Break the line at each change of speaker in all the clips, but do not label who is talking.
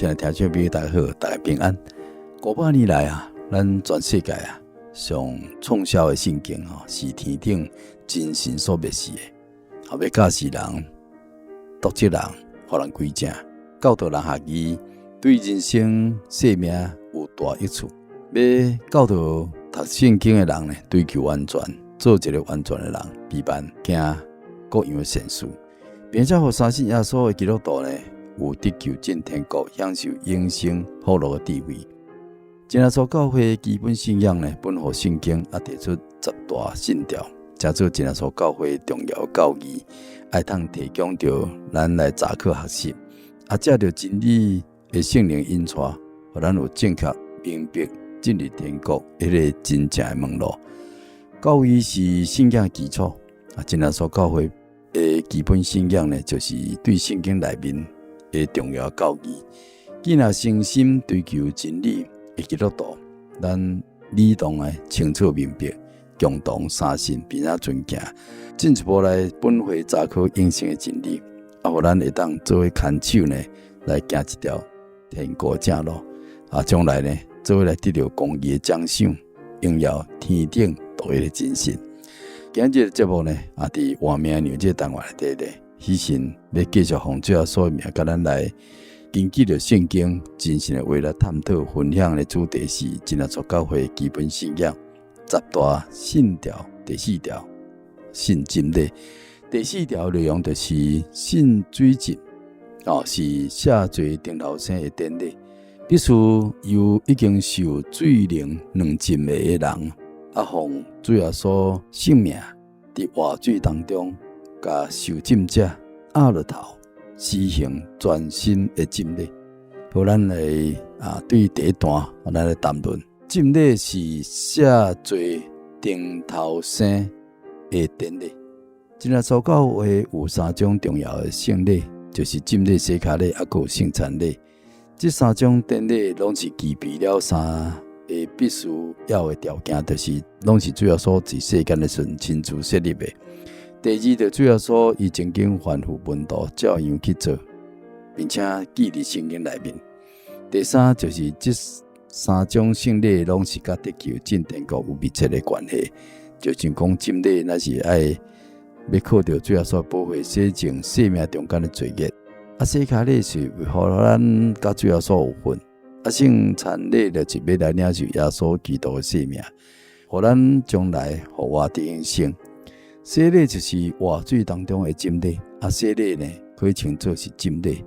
親愛聽眾朋友，大家好，大家平安。500年來啊，咱全世界啊，上暢銷的聖經吼，是天頂真神所默示的，欲教示人、督責人、予人歸正、教導人學義，對人生生命有大益處。欲教導讀聖經的人呢，追求完全，做一个完全的人，備辦行各樣的善事，並且予相信耶穌的基督徒呢，有得救進天國、享受永生福樂的智慧。真耶穌教會基本信仰呢，本予聖經啊提出十大信條，成做真耶穌教會重要教義，會當提供著咱來查考學習，啊，藉著真理的聖靈引帶，予咱有正確明白進入天國彼个真正的門路。教義是信仰的基礎，啊，真耶穌教會的基本信仰呢，就是對聖經內面的重要教義。既若誠心追求真理的基督徒，咱理當愛清楚明白，共同相信，並且遵行，進一步來本會查考永生的真理，啊，予咱會當做伙牽手呢，來行這條天國正路，啊，將來呢，做伙來得著公義的獎賞，榮耀天頂獨一的真神。今日的節目呢，啊，佇活命娘這個單元內底呢，喜信欲繼續奉主耶穌的名，共咱來根據著聖經真神的話來探討分享的主題是真耶穌教會基本信仰十大信條第四條信浸禮。第四條內容就是信水浸，哦，是卸罪定頭生的典禮，必須由已經受水靈兩浸的人，啊，奉主耶穌聖名，佇活水當中，共受浸者壓落頭，施行全身的浸禮。好，咱來啊，對第一段，咱來談論浸禮是卸罪定頭生的典禮。真耶穌教會有三種重要的聖禮，就是浸禮、洗跤禮，抑閣有聖餐禮。這三種典禮攏是具備了三个必須要的條件，就是攏是主耶穌佇世間的時陣親自設立的。第二，就主耶穌伊曾經吩咐門徒照樣去做，並且記佇聖經內面。第三，就是這三種聖禮攏是佮得救進天國有密切的關係。就像講浸禮，若是愛欲靠著主耶穌寶血洗淨生命中間的罪孽；啊，洗跤禮是予咱佮主耶穌有份；啊，聖餐禮就是欲來領受耶穌基督的性命，予咱將來復活得永生。洗禮就是活水當中的浸禮，啊，洗禮呢可以稱作是浸禮。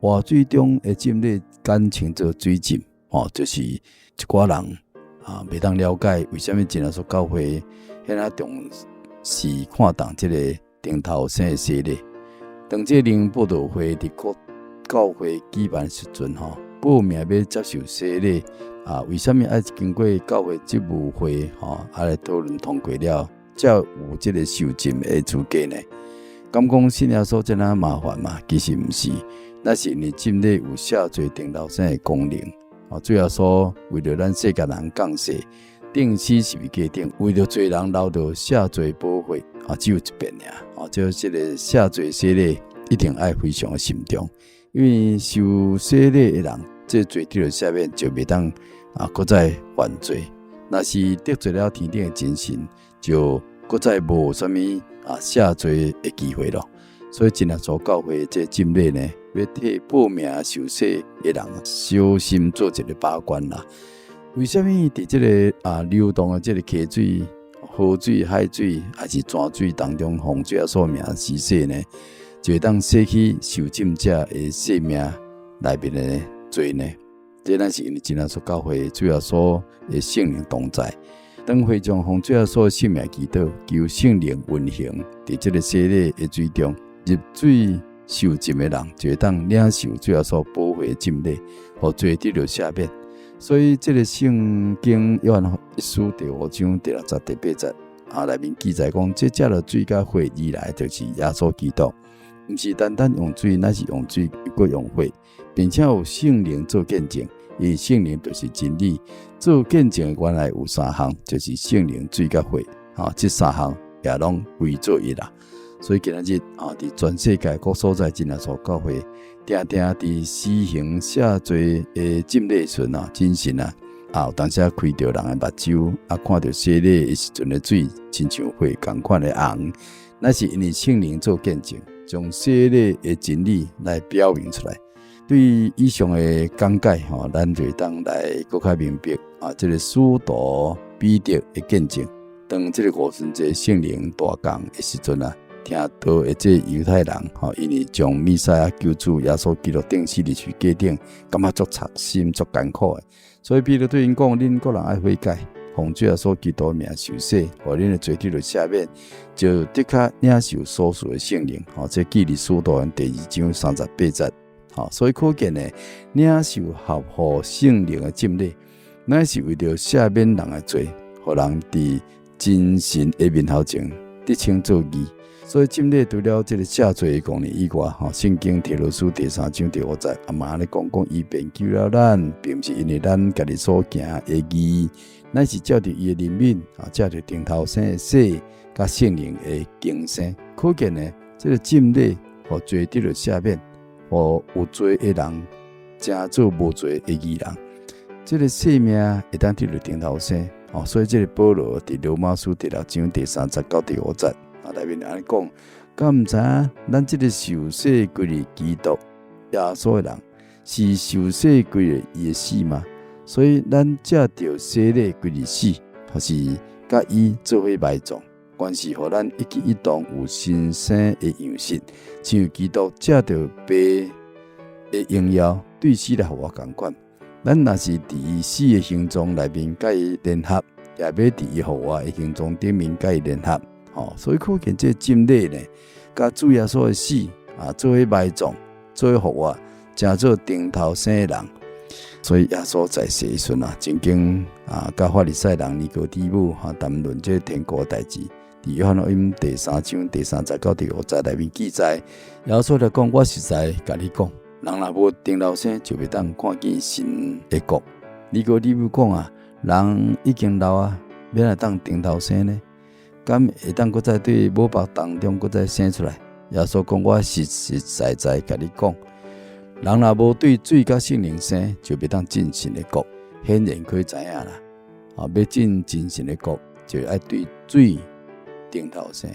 活水中的浸禮簡稱做水浸，哦，就是一寡人啊，袂當了解為啥物真耶穌教會遐爾重視看重這個定頭生的洗禮。當這個靈恩佈道會佇各教會舉辦時陣，吼，報名欲接受洗禮啊？為啥物愛經過教會執務會吼啊來討論通過了，才有這個受浸的資格呢？敢講信耶穌這爾麻煩嗎？其實毋是，那是因為浸禮有卸罪定頭生的功能。啊，主耶穌為著咱世間人降世，釘死十字架頂，為著罪人流著赦罪寶血啊，只有一遍爾。啊，這個卸罪洗禮一定愛非常的慎重，因為受洗禮的人，這罪得著赦免就袂當啊，閣再犯罪。若是得罪了天頂的真神，就閣再無啥物啊赦罪的機會咯。所以真耶穌教會這浸禮呢，欲替報名受洗的人小心做一个把關啦。為啥物佇這个啊流動的這个溪水、河水、海水，還是泉水當中，奉主耶穌名施洗呢？就會當洗去受浸者的性命內面的罪呢？這咱是因為真耶穌教會主耶穌的聖靈同在，當會眾奉主耶穌的聖名祈禱，求聖靈運行佇這个洗禮的水中，入水受浸的人就會當領受主耶穌寶血浸禮，予罪得著赦免。所以這个聖經約翰一書第五章第六節第八節啊內面記載講，這藉著水佮血而來，就是耶穌基督，毋是單單用水，乃是用水閣用血，並且有聖靈做見證，因為聖靈就是真理。做見證的原來有三項，就是聖靈、水佮血，啊，這三項也攏歸做一啦。所以今仔日啊，佇全世界各所在真耶穌教會，定定佇施行赦罪的浸禮時陣啊，真神啊，啊有當時啊開著人的目睭，啊看著洗禮的時陣的水，親像血仝款的紅，乃是因為聖靈做見證，將洗禮的真理來表明出來。對以上的講解，吼，咱就會當來閣較明白啊，這个使徒彼得的見證，當這个五旬節聖靈大降的時陣啊，聽道的這猶太人，吼，因為將彌賽亞救主耶穌基督釘死佇十字架頂，感覺足賊心足艱苦的，所以彼得對𪜶講：恁各人愛悔改，奉主耶穌基督的名受洗，予恁的罪得著赦免，就的確領受所賜的聖靈。吼，這記佇使徒行第二章38節。吼，所以可見呢，領受合乎聖靈的浸禮，乃是為著赦免人的罪，予人佇真神的面頭前得稱做義。所以浸禮除了這个赦罪的功能以外，吼，聖經提多書第三章第五節也嘛按呢講，講伊便救了咱，並毋是因為咱家己所行的義，乃是照著伊的憐憫，啊，藉著重頭生的洗，佮聖靈的更新。可見呢，這个浸禮予罪得著赦免。予有罪的人，成做無罪的義人，這个生命會當得著重頭生。哦，所以這个保羅佇羅馬書第六章第三節到第五節啊內面按呢講，敢毋知影咱這个受洗歸入基督耶穌的人，是受洗歸入伊的死嗎？所以咱藉著洗禮歸入死，抑是佮伊做伙埋葬。原是予咱一舉一動有新生的樣式，親像基督藉著父的榮耀對死來復活仝款。咱若是佇伊死的形狀內面佮伊聯合，也欲佇伊復活的形狀頂面佮伊聯合。吼，所以可見這浸禮呢，佮主耶穌的死啊，做伙埋葬，做伙復活，成做重頭生的人。所以耶穌在世的時陣啊，曾經啊，佮法利賽人尼哥底母哈談論這天國的代誌。佇約翰福音第三章第三節到第五節內面記載，耶穌來講：我實在共你講，人若無重頭生，就袂當看見神的國。尼哥底母講啊，人已經老啊，欲按怎當重頭生呢？敢會當閣再對母腹當中閣再生出來？耶穌講：我實實在在共你講，人若無對水佮聖靈生，就袂當進神的國。顯然可以知影啦，啊，欲進真神的國，就愛對水重頭生。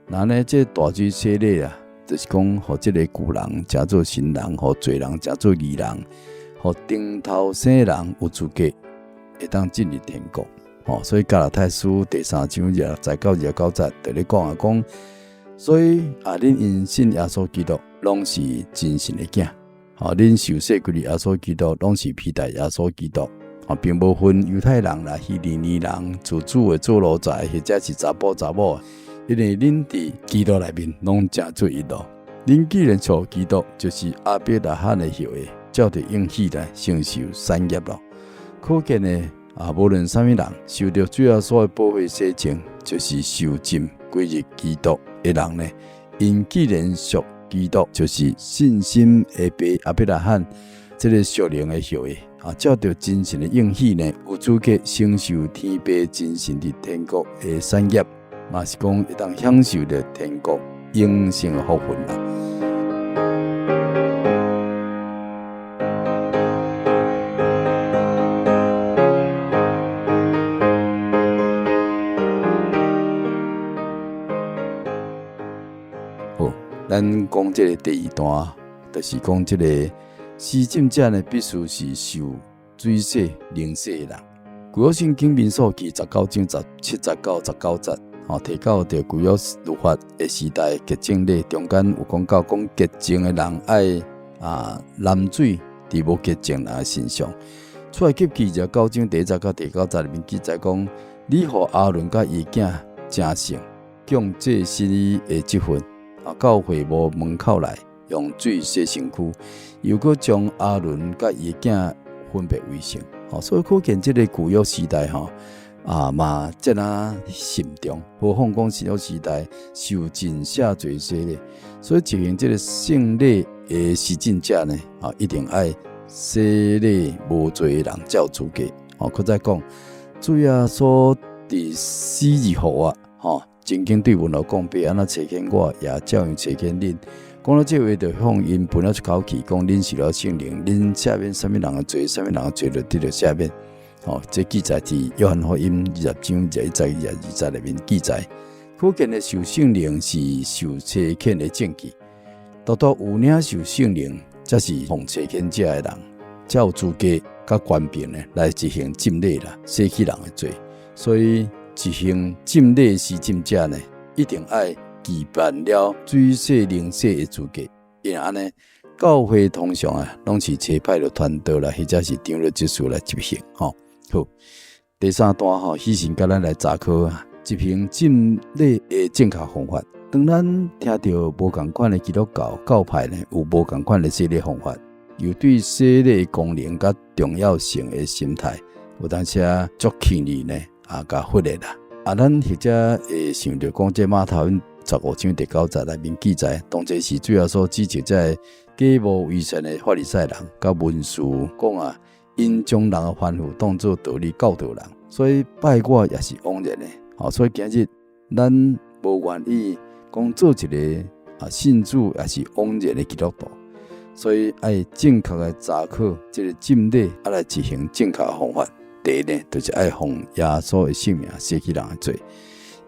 那呢，這大水洗禮啊，就是講，予這个舊人成做新人，予罪人成做義人，予重頭生的人有資格會當進入天國。吼，所以加拉太書第三章26節到29節，就咧講啊，講，所以啊，恁因信耶穌基督，攏是真神的囝。吼，恁受洗歸入耶穌基督，攏是披戴耶穌基督。吼，並無分猶太人啦、希利尼人、做主的、做奴才，或者是查埔查某，因為恁佇基督內面攏成做一咯。恁既然屬基督，就是亞伯拉罕的後裔，照著應許來承受產業咯。可見呢，啊，無論啥物人受著主耶穌的寶血洗淨，就是受浸歸入基督的人呢。𪜶既然屬基督，就是信心的爸亞伯拉罕，這个屬靈的後裔啊，照著真神的應許呢，有資格承受天父真神佇天國的產業，嘛是講會當享受著天國永生的福分啦。好，咱講這个第二段，就是講這个施浸者呢，必須是受水洗、靈洗的人。舊約聖經民數記19章17節到19節，吼，提到著舊約律法的時代潔淨禮中間有講到，講潔淨的人愛啊淋水佇無潔淨人的身上。出埃及記29章第1節到第9節內面記載講，你予亞倫佮伊囝成聖，供祭司的職分，啊，到會幕門口來用水洗身軀，又閣將亞倫佮伊囝分別為聖。吼，所以可見這个舊約時代吼，啊嘛遮爾慎重，何況講新約時代受浸赦罪洗禮，所以執行這个聖禮的施浸者呢，啊，一定愛洗禮無罪的人才有資格。吼，閣再講，主耶穌佇死而復活，吼。曾經對門徒講：爸按怎差遣我，也照樣差遣恁。講了這話，就向𪜶噴了一口氣，講：恁受了聖靈，恁赦免啥物人的罪，啥物人的罪就得著赦免。吼，這記載佇約翰福音20章21節、22節內面記載。可見的受聖靈是受差遣的證據。獨獨有領受聖靈，才是奉差遣者的人，才有資格佮權柄呢來執行浸禮啦，洗去人的罪。所以執行浸禮施浸者呢，一定愛具備了水洗靈洗的資格。因為按呢，教會通常啊，攏是差派著傳道啦，或者是長老執事來執行。吼，好，第三段吼，喜信佮咱來查考啊，執行浸禮的正確方法。當咱聽著無仝款的基督教教派呢，有無仝款的洗禮方法，又對洗禮功能佮重要性的心態，有當時啊足輕易呢啊，共忽略啦。啊，咱或者會想著講，這馬太福音15章第9節內面記載，當這時主耶穌指責這个假冒為善的法利賽人佮文士講啊，𪜶將人的吩咐當做道理教導人，所以拜我也是枉然的。吼，所以今日咱無願意講做一个啊信主也是枉然的基督徒，所以愛正確的查考這个浸禮，啊來執行正確的方法。第一呢，就是愛奉耶穌的聖名洗去人的罪。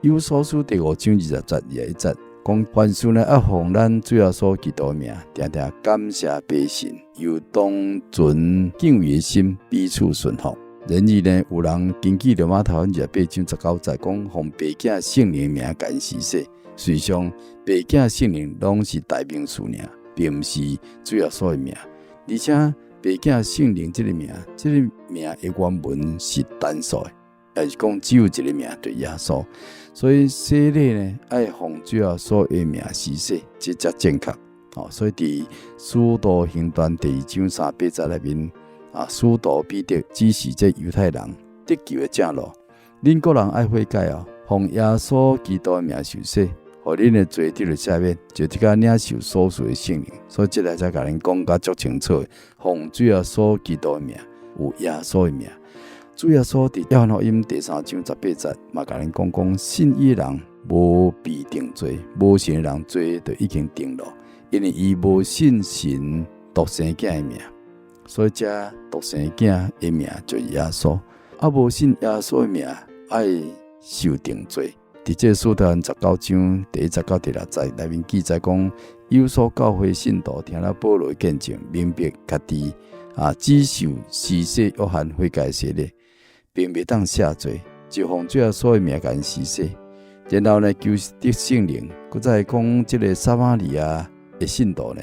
以弗所書第5章20節21節講，凡事呢愛奉咱主耶穌基督的名，定定感謝父神，又當存敬畏的心彼此順服。然而呢，有人根據著馬太福音28章19節講，奉父子聖靈的名共𪜶施洗，事實上，父子聖靈攏是代名詞爾，並毋是主耶穌的名。而且，父子聖靈這个名，這个名的原文是單數的，也是講只有一个名，就是耶穌。所以洗禮呢，愛奉主耶穌的名施洗，這才正確。哦，所以佇使徒行傳第2章38節內面，啊，使徒彼得指示這猶太人得救的正路，恁各人愛悔改哦，奉耶穌基督的名受洗，予恁的罪得著赦免，就得佮領受所賜的聖靈。所以這個才共恁講甲足清楚的，奉主耶穌基督的名，有耶穌的名。主耶穌佇約翰福音第3章18節嘛，共恁講講，信伊的人無被定罪，無信的人罪就已經定了，因為伊無信神獨生囝的名，所以這獨生囝的名就是耶穌。啊，無信耶穌的名，愛受定罪。佇這使徒行19章第1節到第6節內面記載講，以弗所教會信徒聽了保羅的見證，明白家己啊只受施洗約翰悔改洗禮，並袂當赦罪，就奉主耶穌的名共𪜶施洗。然後呢，求得聖靈，閣再講這个撒瑪利亞的信徒呢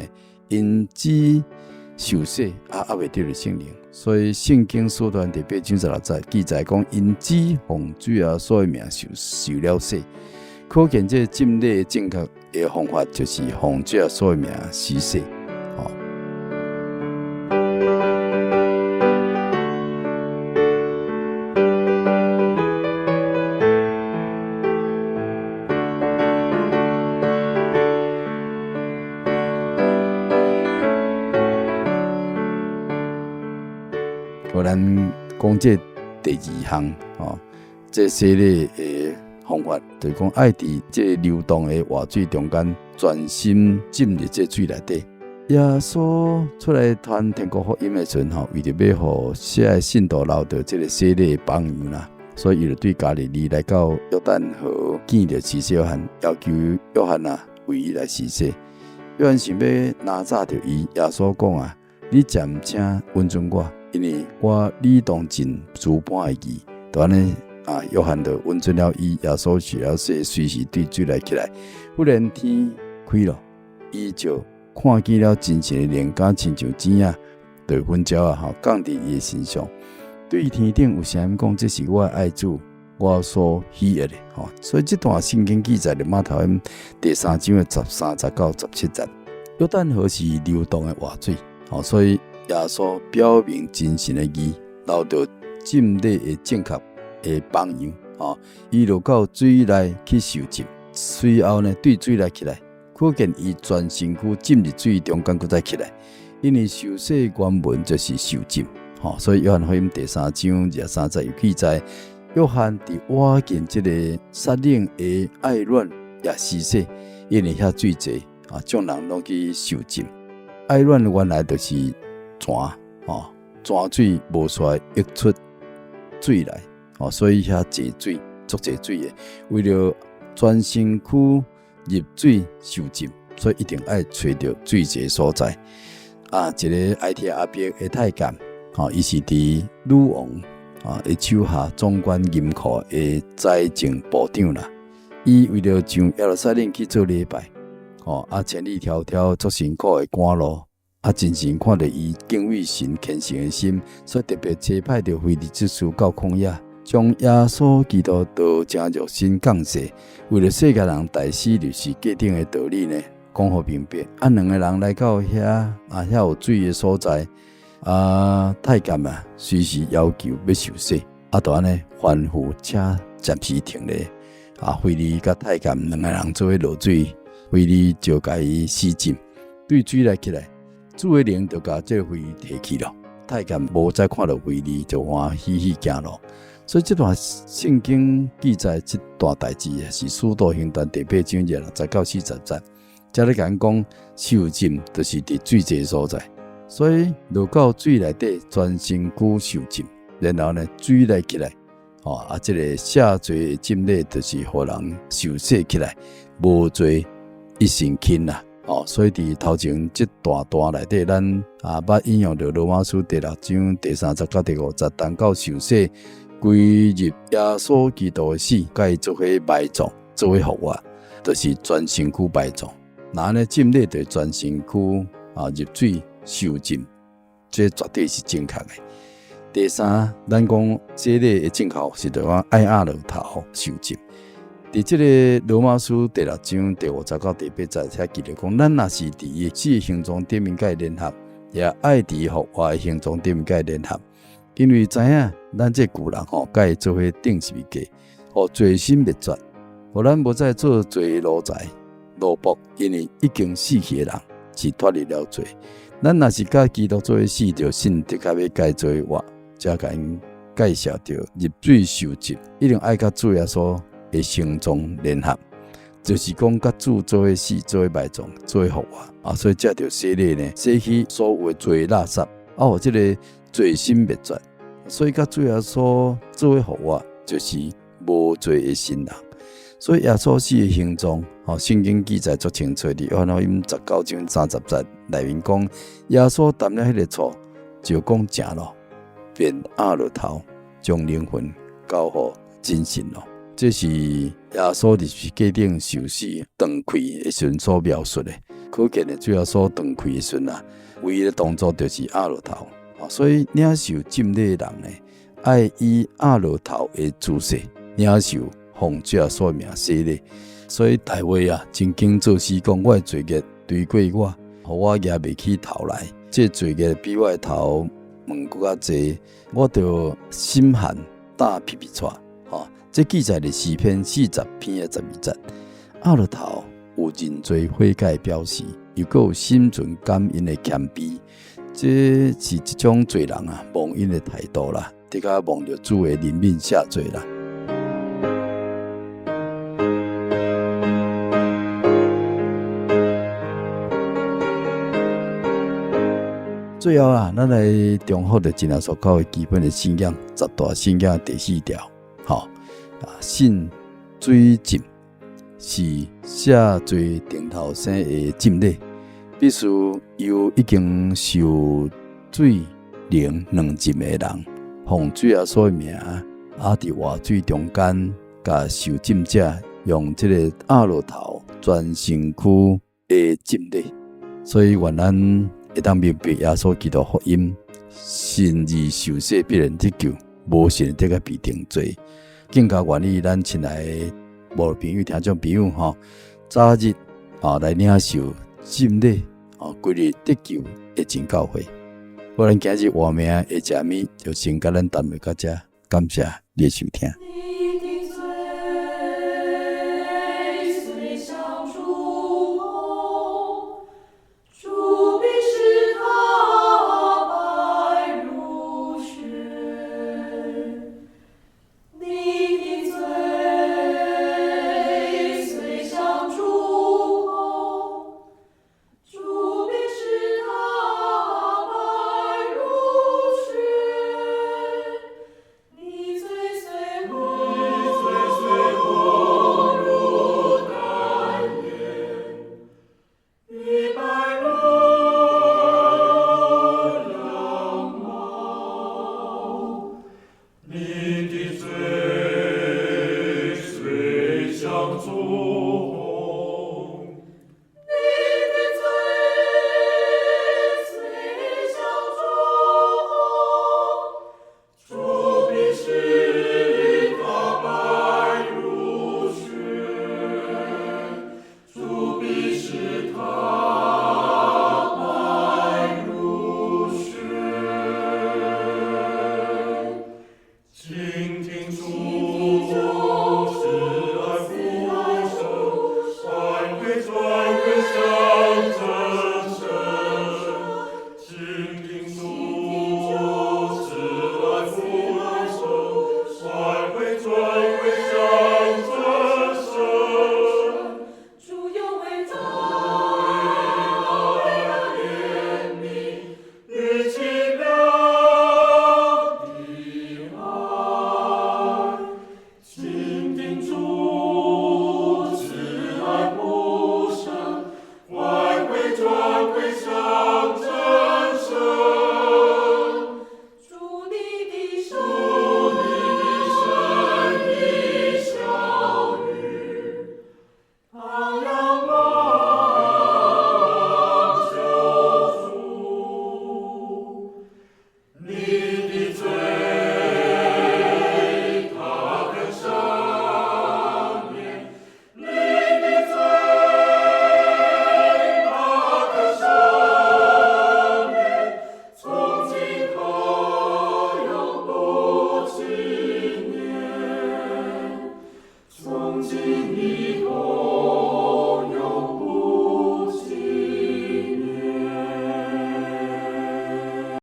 ，𪜶只受洗啊，猶未得著聖靈，所以聖經使徒行第8章16節記載講，𪜶只奉主耶穌的名受受了洗。可見這个浸禮正確的方法，就是奉主耶穌的名施洗。吼。好，咱講這第二項，吼，這洗禮的方法，就是講愛佇這流動的活水中間，全心浸入這水內底。耶穌出來傳天國福音的時陣，吼，為著欲予遮的信徒留著這个洗禮的榜樣啦，所以伊就對加利利來到約旦河見著施洗約翰，要求約翰啊為伊來施洗。約翰想欲攔阻著伊，耶穌講啊：你暫且允准我，因為我理當盡諸般的義。就按呢啊，約翰就允准了伊，耶穌受了洗，隨時對水內起來，忽然天開了，伊就看見了真神的靈，敢親像鳥仔，就雲鳥仔吼降佇伊的身上。對天頂有聲音講：這是我的愛子，我所喜悅的。吼，所以這段聖經記載佇馬太福音第3章的13節到17節。約旦河是流動的活水，吼，所以耶穌表明真神的義，留著浸禮的正確的榜樣。吼，伊落到水內去受浸，隨後呢對水內起來。可見伊全身軀浸入水中間，閣再起來，因為受洗原文就是受浸，吼，所以約翰福音第3章23節有記載，約翰佇倚近這个撒冷的愛暖也施洗，因為遐水濟啊，眾人攏去受浸。愛暖原來就是泉，吼，泉水無煞溢出水來，吼，所以遐濟水，足濟水的。為著全身軀入水受浸，所以一定愛揣著水濟所在。啊，一个埃提阿伯的太監，吼，伊是佇女王啊，的手下總管銀庫的財政部長啦。伊為著上耶路撒冷去做禮拜，吼，啊，千里迢迢足辛苦的趕路，啊，真神看著伊敬畏神虔誠的心，所以特別差派著腓利執事到曠野，將耶穌基督道成肉身降世，為著世界人代死入十架頂的道理呢，講予明白。啊，兩个人來到遐，啊，遐有水的所在，啊，太監啊，隨時要求欲受洗，啊，就按呢吩咐車暫時停咧。啊，腓利佮太監兩个人做伙落水，腓利就共伊洗浸，對水內起來，主的靈就共這个腓利提去囉。太監無再看著腓利，就歡喜喜行路。所以這段聖經記載這段代誌是使徒行傳第八章60到40節。這咧共咱講受浸就是佇水濟所在，所以落到水內底全身軀受浸，然後呢水內起來，吼啊，這個赦罪的浸禮就是予人受洗起來，無罪一身輕啦。哦，所以佇頭前這段段內底，咱啊捌引用著羅馬書第六章第三節到第五節，談到受洗歸入耶穌基督的死，佮伊做伙埋葬，做伙復活，就是全身軀埋葬。若按呢浸禮就全身軀啊入水受浸，這絕對是正確的。第三，咱講洗禮的正確是著講愛仰落頭受浸。佇這个羅馬書第六章第五節到第八節，遐記著講，咱若是佇伊死的形狀頂面佮伊聯合，也愛佇伊復活的形狀頂面佮伊聯合，因為知影咱這舊人吼，佮伊做伙釘十字架，予罪身滅絕，予咱無再做罪的奴才、奴僕，因為已經死去的人是脫離了罪。咱若是佮基督做伙死，就信的確欲共伊做伙活，才共𪜶介紹著入水受浸，一定愛佮主耶穌的形狀聯合，就是講佮主做伙死、做伙埋葬、做伙復活啊！所以藉著洗禮呢，洗去所有的罪垃圾，啊，予這个罪身滅絕。所以佮主耶穌做伙復活，就是無罪的新人。所以耶穌死的形狀，吼，聖經記載足清楚，佇約翰福音19章30節內面講，耶穌擔了彼个錯，就講成囉，便仰落頭，將靈魂交予真神囉。這是耶穌佇十字架頂受死斷氣的時陣所描述的。可見的主耶穌斷氣的時陣啊，唯一的動作就是仰落頭。所以領受浸禮的人呢，愛以仰落頭的姿勢領受奉主耶穌名洗禮。所以大衛啊，曾經作詩講：我的罪孽追過我，予我舉袂起頭來。這罪孽比我的頭毛閣較濟，我著心寒膽皮皮掣。吼，這記載佇詩篇40篇的12節。仰落頭有認罪悔改的表示，又閣有心存感恩的謙卑，這是一種罪人啊忘恩的態度啦，的確蒙著主的憐憫赦罪啦。最後啊，咱來重複著真耶穌教會基本的信仰，十大信仰第四條，吼啊，信水浸是赦罪定頭生的浸禮，必須由已經受水靈兩浸的人，奉主耶穌的名，啊，佇活水中間，共受浸者用這个仰落頭全身軀的浸禮，所以願咱會當明白耶穌基督福音，信而受洗必然得救，無信得共被定罪。更加願意咱親愛的無朋友、聽眾朋友吼，早日啊來領受浸禮，啊，歸入得救的真教會。好，咱今日活命的食物就先共咱耽誤到遮，感謝你的收聽。